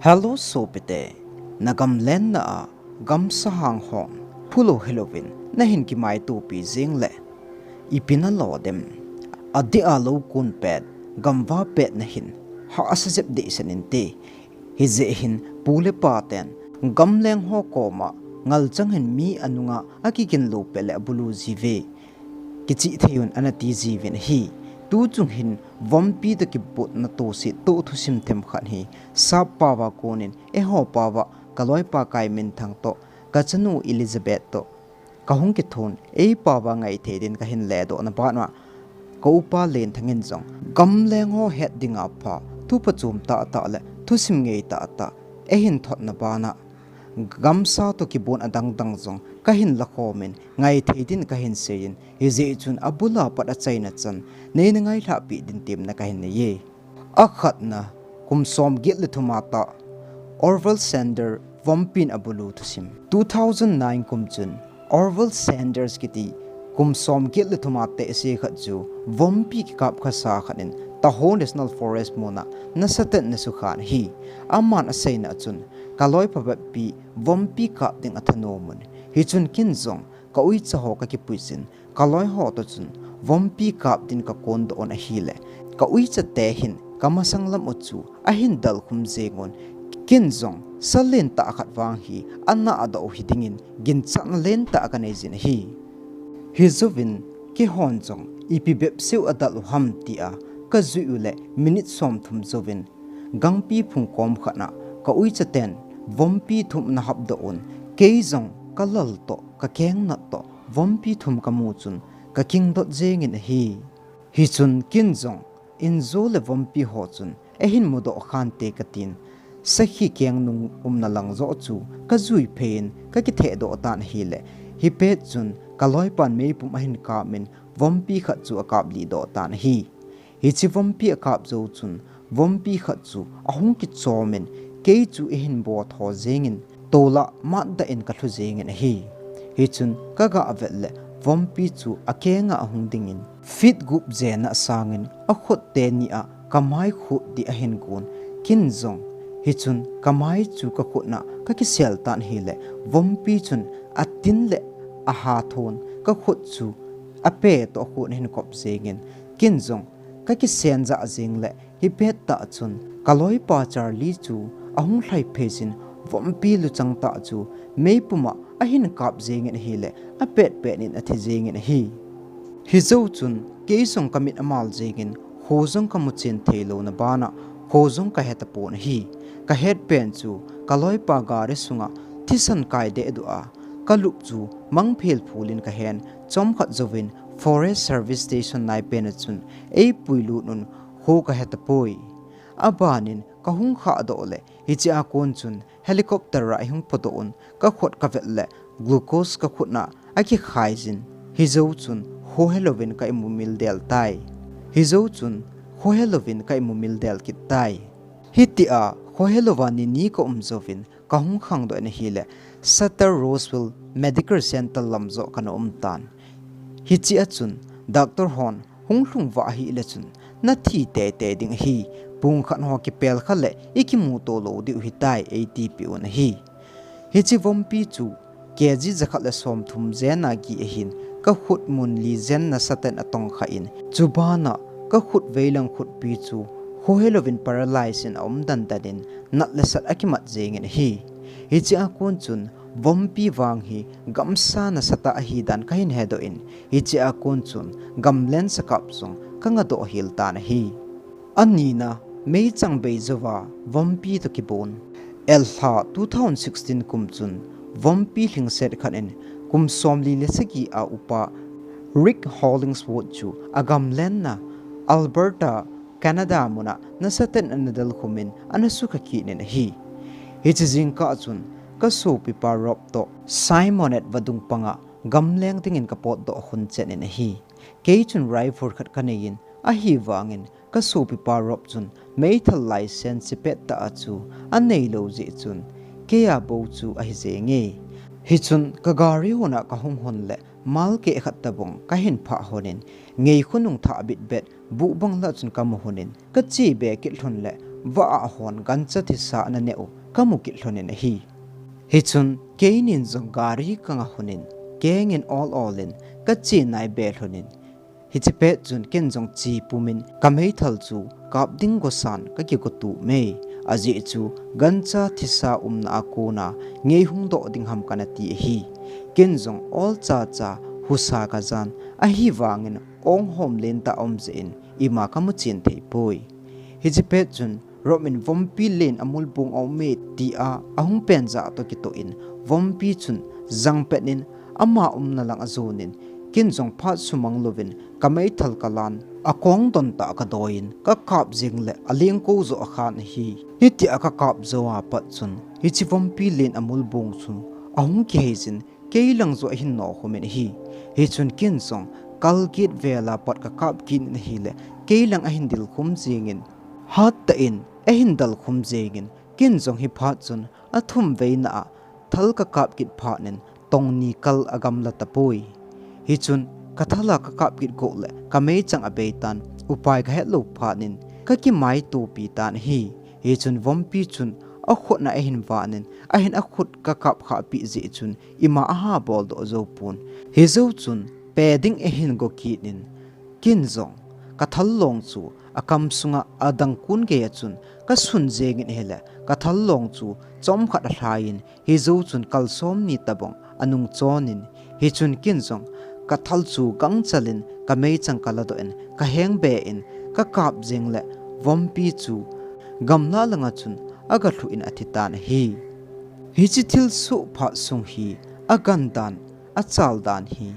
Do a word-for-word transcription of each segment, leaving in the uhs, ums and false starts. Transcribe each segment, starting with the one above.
Hello sopite, na gamlenna a gamsa hang hon phulou hilouvin nahin kimaitopi jing le ipi nalo dem? Adeh a lou kon pet, gamva pet nahin hahsa jep deh sen inte. Hijeh hin pu le pa ten gamleng ho koma ngalchang hin mi anunga akiginlou pet le abulu jiuve, kichih thei un ana ti jiuvin ahi. Tuchung hin vompi toh kibotna tohse toh thusim themkhat hi sap paova konin eiho paova kaloipa Kaiminthang toh, kachanu Elizabeth toh kahung kithon, ei paova ngai thei din kahin ledohna bana, ka upa Lenthang in jong gamleng ho het dinga pha, thu phachom tahtah le thusim ngei tahtah eihin thotna bana, gamsa toh kibon adangdang jong kahin lakhomin ngai thei din kahin seiyin, hijeh chun abula pat achaina chan neina ngailhahpi din temna kahin neiye. Akhatna, kum somget le thum a tah Orville Sanders vompin abulu thusim. Two thousand nine kum chun Orville Sanders kiti kum somget le thum a tehse khat chu vompi kikap khasa khat in Tahoe National Forest muna nasatah in ana sukhan ahi. Aman aseina chun, kaloi phabep pi vompi kap ding athanomun, hichun ken jong ka uicha ho kakipuiyin, kaloi ho toh chun vompi kap din kakondoh un ahile, ka uichate hin kamasang lam u chu ahin delkhum jengun, ken jong sa lentah khat vang hi anahdoh u hidingin ginchatna lentah kaneijin ahi. Hijouvin keihon jong ipi bepseh u adel u ham tia kajui u le minute somthum jouvin gangpi phung kom khatna ka uichaten vompi thum ana hapdoh un, kei jong kalal toh, kakengnat toh vompi thum kamu chun kakingdot jengin ahi. Hichun ken jong injo le vompi ho chun eihin mudoh khante katin, sakhi kengnung umna lang joh chu kajui pheiyin kakithehdoh tan ahile, hipet chun kaloipan meipum ahin kapmin vompi khat chu akaplihdoh tan ahi. Hiche vompi akap jou chun vompi khat chu ahung kichomin, kei chu eihin botho jengin, tolah matdah in kalhu jengin ahi. Hichun kagah vet le vompi chu akenga ahung dingin, feet gup jena sangin akhut teni a kamai khut dih ahin gon, ken jong hichun kamai chu kakhutna kakisel tan ahile, vompi chun atin le ahathon kakhut chu ape toh akhut ahin kop jengin, ken jong kakisen jah jeng le, hipet tah chun kaloipa Charlie chu ahung lhai pheiyin, vompi luchang tah chu meipum a ahin kap jengin ahile, apetpet in athi jengin ahi. Hijou chun kei jong kamit amal jengin, kho jong kamuchen theilouna bana, kho jong kahetapon ahi. Kahetpen chu kaloipa gari sunga thisan kai dehduh a kalup chu mangphel phulin kahen, chomkhat jouvin Forest Service Station naipen a chun eipuilut un, kho kahetapoi. Abanin kahung khahdoh le, hichea kon chun helicopter a eihung podoh un, kakhut kavet le glucose kakhutna akikhaiyin, hijou chun khohelouvin ka imumil del tai. Hijou chun khohelouvin ka imumil del kit tai. Hitia khohelouva nini kaum jouvin kahung khangdoh in ahile, Sutter Roseville Medical Center lam joh kana umtan. Hichea chun doctor hon hung lhungvah ahile chun, nathi teitei ding ahi, pungkhat ho kipelkha le ikimuto lou diu hitai, eitipeh un ahi. Hiche vompi chu kg jakhat le somthum jena gih ahin, kakhut mun li jen nasatah in atongkhah in, chubana kakhut veilang khutpi chu khohelouvin paralyze in aum dandan in, nat le sat akimat jengin ahi. Hichea kon chun vompi vang hi gamsa nasatah ahidan kahin hedoh in, hichea kon chun gamlen sakap jong kangadoh hel tan ahi. Anina, meichang bei jouva vompi toh kibon. Elha two thousand sixteen kum chun vompi lhingset khat in kum somli le sagi a upa Rick Hollingsworth chu agamlenna Alberta, Canada muna nasatah in ana delkhumin ana sukha kit in ahi. Hiche jingkah chun kasopipa Rob toh Simonette vadung panga gamleng dingin kapotdoh khun chen in ahi. Kei chun rifle khat kaneiyin, ahivangin kasopipa Rob chun meithal license pettah a chu aneilou jeh chun keia bou chu ahi jenge. Hichun kagari hona kahung hon le malkeh khat tobang kahin phah honin, ngei khonung thah bitbet buhbang lah chun kamu honin, kache be kit lhon le vah a hon gancha thisa ana neh u kamu kit lhonin ahi. Hichun keinin jong gari kanga lhonin, kengin ol olin kache naibe lhonin, hiche pet chun ken jong che pumin kameithal chu kap ding gosan kakigo tup e. Ajeh chu gancha thisa umna a kona ngei hung doh ding ham kana ti ahi. Ken jong ol chacha husa kajan, ahivangin ong hom lentah aum jeh in ima kamu chen thei poi. Hiche pet chun Rom in vompi len a mulbung a um e tia ahung pen jah toh kitoh in, vompi chun jangpet in ama umna lang ajonin, ken jong phat sumang louvin kameithal kalan, akong don tah kadoiyin kakap jeng le alengko joh akhan ahi. Hitia kakap jou a pat chun hiche vompi len a mulbung chu ahung kihei jin, kei lang joh ahin nokhum in ahi. Hichun ken jong kal get vel a pat kakap kit in ahile, kei lang ahin dilkhum jengin, hattah in ahin dalkhum jengin, ken jong hi phat chun athum veina a thal kakap kit phat in tong ni kal agamla tapoi. Hichun kathal a kakap kit go le kameichang abei tan, upai kahet lou phat in kakimaitopi tan ahi. Hichun vompi chun akhut na ahin vanin, ahin akhut kakap khah peh jeh chun ima aha bol doh jou pon. Hijou chun pe ding ahin go kit in, ken jong kathal long chu akam sunga adang kun gei a chun kasun jengin ahile, kathal long chu chomkhat alhaiyin, hijou chun kal somni tabang anung chonin, hichun ken jong kathal chu gangchel in kameichang kaladoh in, kaheng be in kakap jeng le vompi chu gamla langa chun agalhu in athi tan ahi. Hiche thilsoh phat sung hi agan dan, achal dan hi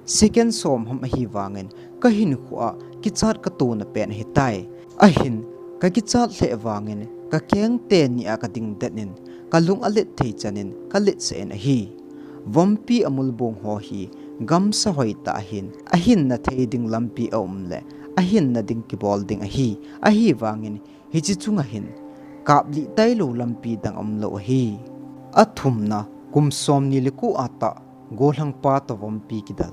second som ham ahivangin kahinkho a kichat katona pen ahitai. Ahin kakichat lheh vangin kakeng teni a kading den in, kalung alet thei chanin kaletsah in ahi. Vompi a mulbung ho hi gamsa hoitah ahin, ahinna thei ding lampi aum le ahinna ding kibol ding ahi. Ahivangin hiche chunga hin kaplih tailou lampi dang aumlou ahi. Athumna, kum somni le ko a tah golhangpa toh vompi kidal.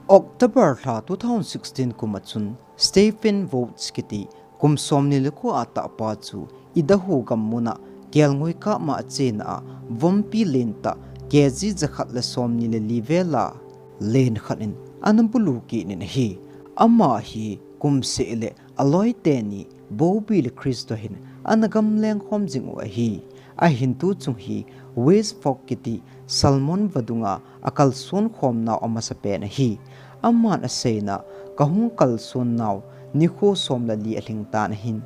October lha two thousand sixteen kum a chun Stephen Vaux kiti kum somni le ko a tah pa chu Idaho gam muna kelngoi kap ma achena a vompi lentah kg jakhat le somni le li vela len khat in ana bulu kit in ahi. Ama hi kumseh le aloi teni Bobby le Chris toh hin ana gamleng khom jing u ahi. Ahin tuchung hi Wes Fogg kiti Salmon vadunga akalson khom nau amasapen ahi. Aman aseina, kahung kalson nau nikho som le li alhing tan ahin,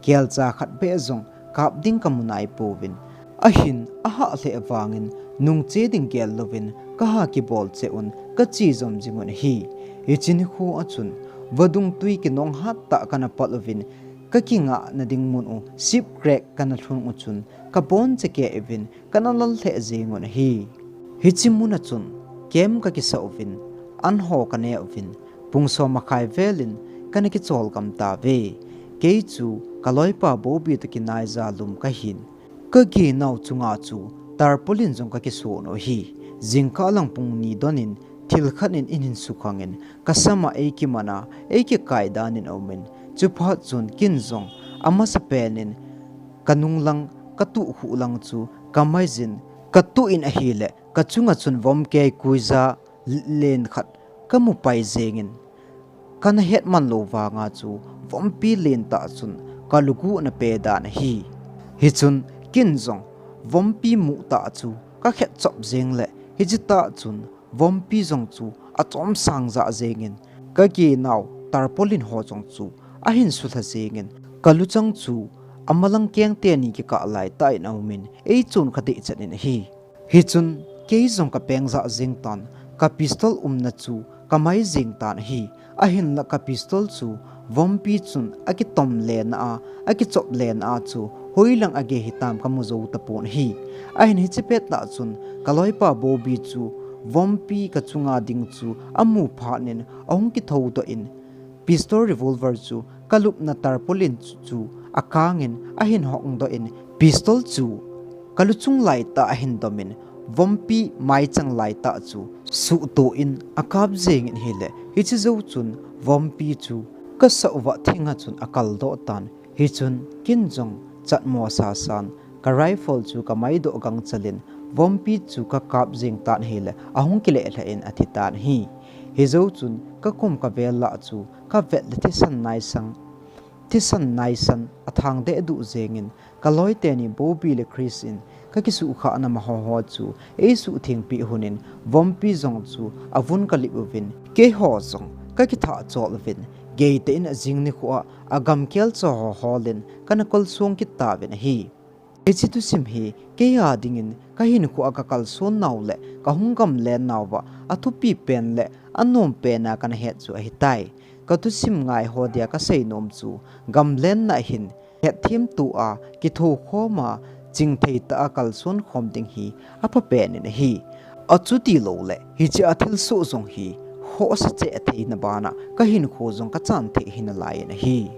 kelcha khat beh jong kap ding kamu naipouvin, ahin ahah lheh vangin nungche ding gel louvin kaha kibol cheh un kache jom jing un ahi. Hiche nikho a chun vadung tui kinong hattah kana pat uvin, kakingahna ding mun u shipwreck kana lhung u chun kaboncha keh uvin kana lal lheh jeng un ahi. Hiche muna chun camp kakisah uvin, an ho kane uvin, pung som makhai velin kana kichol gam tauve. Kei chu kaloipa Bobby toh kinaija lum kahin, kage nau chunga chu tarpaulin jong kakison u ahi. Jingkah lang pung ni donin thil khat in eihin sukhangin, kasama eikiman a eikikai danin aumin, chuphat chun ken jong amasapen in kanung lang, katuh khuh lang chu kamaijin, katuh in ahile kachunga chun vom keikoi ja len khat kamu pai jengin, kana hetman lou vanga chu vompi lentah chun kalugu ana pe dan ahi. Hichun ken jong vompi muh tah chu kakhet chop jeng le, hiche tah chun vompi jong chu achom sang jah jengin, kage nau tarpaulin ho jong chu ahin sulha jengin, kaluchang chu amalang keng teni kikah laitah in aumin, eichon kha deichan in ahi. Hichun kei jong kapeng jah jeng tan, kapistol umna chu kamai jeng tan ahi. Ahinla kapistol chu vompi chun akitom lena a, akichop lena a chu hoilang agei hitam kamu jou tapon ahi. Ahin hiche pettah chun kaloipa Bobby chu vompi kachunga ding chu amu phatnin ahung kithoudoh in, pistol revolver chu kalupna tarpaulin chu akangin ahin hongdoh in, pistol chu kaluchung laitah ahin domin, vompi maichang laitah chu suhto in akap jengin ahile, hiche jou chun vompi chu kasah uva thinga chun akaldoh tan, Hichun kin jong chatmo sasan ka rifle chu ka maidoh gangchel in Vompi chu ka kap jing tan ahile ahung kile lha in athi tan ahi. Hijou chun ka kum ka vel lah chu ka vet le thisan naisan, thisan naisan athang deh duh jeng in ka loi teni Bobby le Chris in ka kisuhkhah na ma ho ho chu eisuhtheng peh hun in Vompi jong chu avun ka lip uvin keiho jong ka kithah chol uvin geitah in ajing nikho a agam kelcha ho hol in kana kol song kit tauvin ahi. Hiche thusim hi kei a dingin ka hinkho a ka kalson nau le ka hung gamlen nauva athupi pen le anom pen a kana het chu ahitai. Ka thusim ngai ho dia ka seinom chu gamlen na hin hetthem tua kitho khom a chingthei tah a kalson khom ding hi apha pen in ahi. Achuti lou le hiche a thilsoh jong hi khohsa cheh theina bana ka hinkho jong ka chan thei hi nalai in ahi.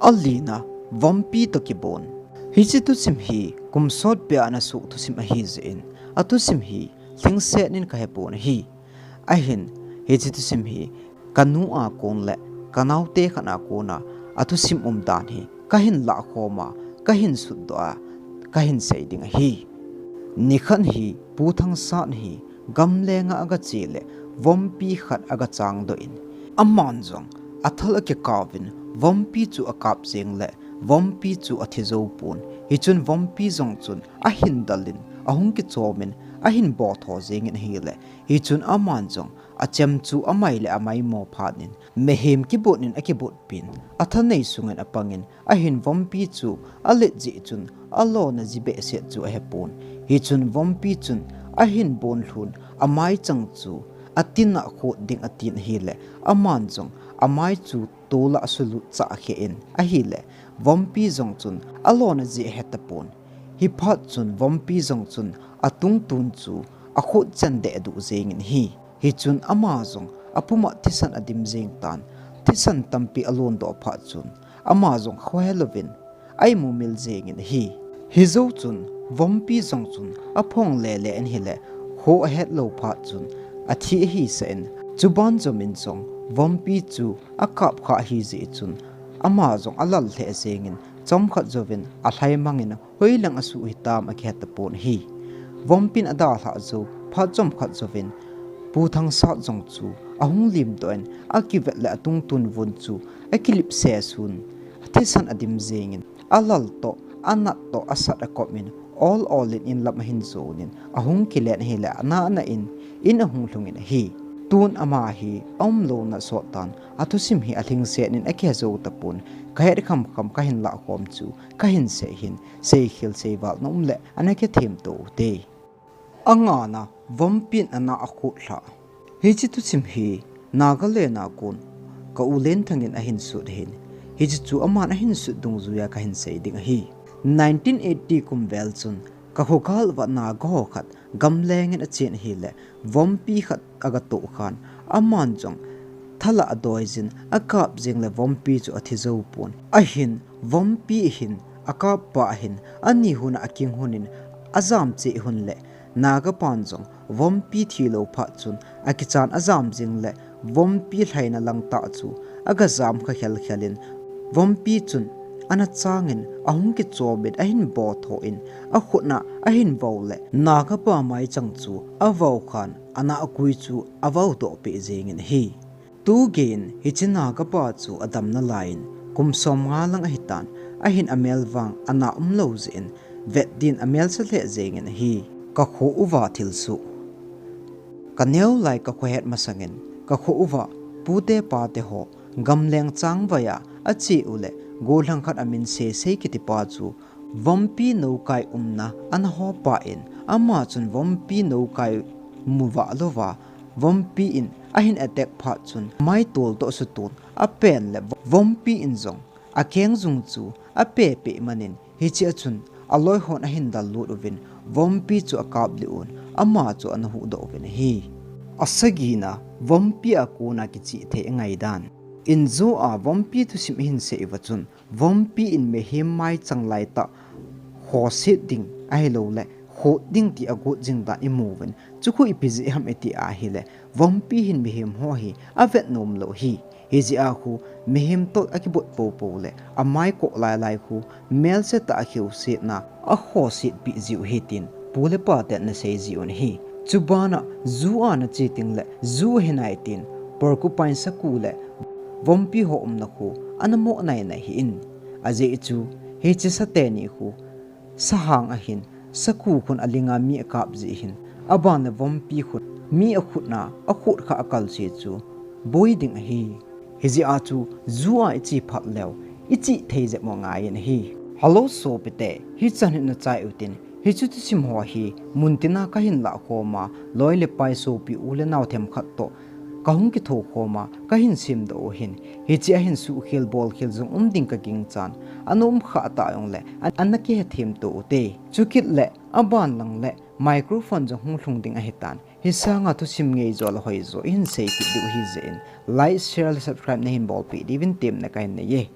Alina, Vompi toh kibon. Hiche thusim hi kum sotpi a ana soh thusim ahi jeh in athusim hi lhingset in ka hepon ahi. Ahin, hiche thusim hi kanu a kon le kanaote khat a kona athusim umdan hi kahin lahkhom a, kahin sutdoh a, kahin sei ding ahi. Nikhat hi Pu Thangsat hi gamlenga agache le Vompi khat agachangdoh in, aman jong athal akikauvin Vompi chu akap jeng le Vompi chu athi joupon. Hichun Vompi jong chun ahin dal in ahung kichom in ahin botho jeng in ahile, hichun aman jong achem chu amai le amaimo phat in mihem kibot in akibotpin athanei sungin apangin ahin Vompi chu alet jeh chun alona ji behseh chu ahepon. Hichun Vompi chun ahin bonlhun amaichang chu atin a khot ding atin ahile, aman jong amai chu tola asulut chah khe in ahile, Vompi jong chun alona ji ahetapon. Hiphat chun Vompi jong chun atungtun chu akhut chen deh duh jeng in ahi. Hichun ama jong apuma thisan adim jeng tan, thisan tampi alondoh phat chun ama jong khohe louvin aimumil jeng in ahi. Hijou chun Vompi jong chun aphong lele in ahile, kho ahet lou phat chun athi ahisah in, chuban jomin jong Vompi chu akap kha ahijeh chun ama jong alal lheh jeng in, chomkhat jouvin alhai mang in hoilang asuh hitam akihetapon ahi. Vompin adalhah jou phat chomkhat jouvin Pu Thangsat jong chu ahung limdoh in akivet le atungtun vun chu akilip sesun, thisan adim jeng in alal toh, anat toh asat akop in ol ol in inlam ahin jon in ahung kile in ahile, ana ana in, in ahung lhung in ahi. Tun ama hi aumlouna sot tan, athusim hi alhingset in akihe jou tapon, kahet khamkham kahin lahkhom chu kahin sei hin, seikhel seival na um le ana kithemto ute. Angana, Vompin ana akhut lha. Hiche thusim hi Nagaland a kon ka u Lenthang in ahin sut ahin, hiche chu aman ahin sut dungjuia kahin sei ding ahi. Nineteen eighty kum vel chun ka khogal uva Naga ho khat gamleng in achen ahile, Vompi khat agatoh khan, aman jong thala adoijin akap jeng le Vompi chu athi joupon. Ahin Vompi hin akappa ahin ani huna aking hun in ajam cheh hun le, Nagapan jong Vompi thilou phat chun akichan ajam jeng le, Vompi lhaina langtah chu agajam kha khelkhel in, Vompi chun ana chang in ahung kichom in ahin botho in, akhut na ahin vou le, Nagapa maichang chu avou khan, ana akui chu avoudoh peh jeng in ahi. Tugei in hiche Nagapa chu adam nalai in kum somnga lang ahitan, ahin amel vang ana umlou jeh in vet din amel sa lheh jeng in ahi. Ka kho uva thilsoh. Ka neo lai ka khohet masang in ka kho uva pute pate ho gamleng changvai a ache u le, gollhang khat amin Sesei kitipa chu Vompi noukai umna ana hopa in, ama chun Vompi noukai mu vah louva, Vompi in ahin attack phat chun, mai tol toh sutun apen le Vompi in jong akeng jung chu ape peh man in, hichea chun aloi hon ahin dal lut uvin, Vompi chu akap lih un, ama chu ana huhdoh uvin ahi. Asagina, Vompi a kona kichihthei angai dan. Injo a Vompi thusim ihin sei uva chun, Vompi in mihem maichang laitah khoset ding ahilou le, khot ding ti agot jing dan imu uvin, chu khu ipi jeh ham iti ahile, Vompi hin mihem ho hi avet nom lou ahi. Hijeh a khu mihem tol akibot popo le amai koh lailai khu melse tah a kheusetna akhosetpeh jiu ahi tin pu le pa ten ana sei jiu ahi. Chubana zoo a nache tengle zoo ahinai tin porcupine saku le vompi ho umna khu ana mo nainai ahin. Ajeh chu hiche sa teni khu sahang ahin, saku khun alinga mi akap jeh hin, aban le vompi khun mi akhutna akhut kha akalse chu boi ding ahi. Hijeh a chu zoo a iche phat leu ichih thei jep mo ngai in ahi. Hello sopite, hichan hin nachai utin, hiche thusim ho hi muntina kahin lahkhoma, loi le pai sopi u le nao themkhat toh kahung kithokhoma kahin semdoh u ahin, hiche a hin suhkhel bolkhel jong um ding kaginchan, ana umkhah tah jongle ana kihethem to ute. Chukit le aban lang le microphone jong hung lhung ding ahitan, hisanga thusim ngeijo le hoijo ihin seipeh diu ahijeh in like, share le subscribe nahin bolpeh diuvin temna kahin neiye.